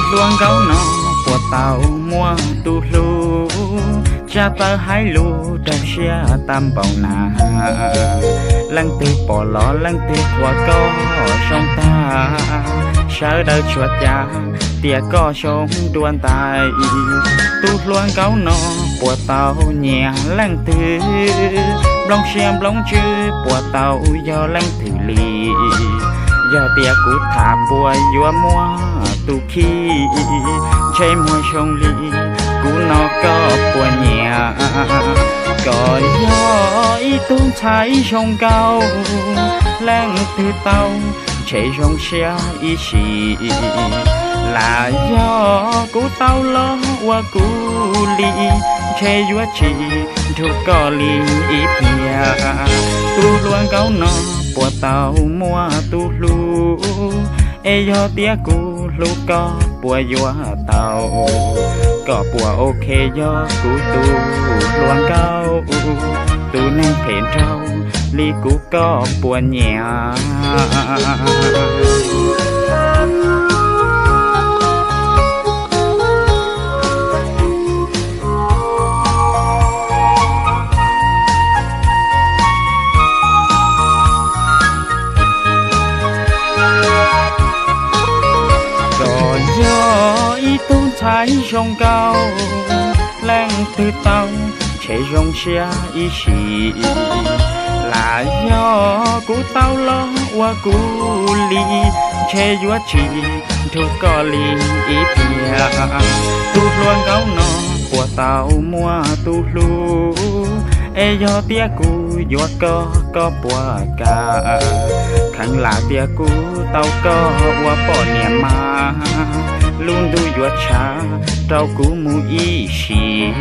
Hluas nkauj no puas tau muaj tus hlub, tsa taw hais lus rau siab tag npaum na. Leej twg pom los leej twg qhuas koj zoo tag, sawv daws tsuas cav tias koj zoo dua ntais. Tus hluas nkauj no puas tau nyiam leej twg, nplooj siab nplooj ntsws puas tau yog leej twg li. Yog tias kuv tham puas yuav muaj tus khi, ntshe muag zoo li kuv no koj puas nyiam. Koj yog ib tug ntxhais zoo nkauj, leej twg tau ntshe zoo siab ib sim. Lam yog kuv tau los ua kuv li, ntshe yuav tsis nrug koj li ib pliag. Tus hluas nkauj no puas tau muaj tus hlub, es yog tias kuv hlub koj puas yuav tau, koj puas ok yog kuv tus hluas nkauj, tus neeg phem nraug li kuv koj puas nyiam. Koj yog ib tug ntxhais zoo nkauj, leej twg tau ntshe zoo siab ib sim. Lam yog kuv tau los ua kuv li, ntshe yuav tsis nrug koj li ib pliag. Tus hluas nkauj no puas tau muaj tus hlub, es yog tias kuv yuav koj koj puas kam? Kheev lam tias kuv tau koj ua poj niam mas, lub ntuj yuav tshav rau kuv mus ib sim.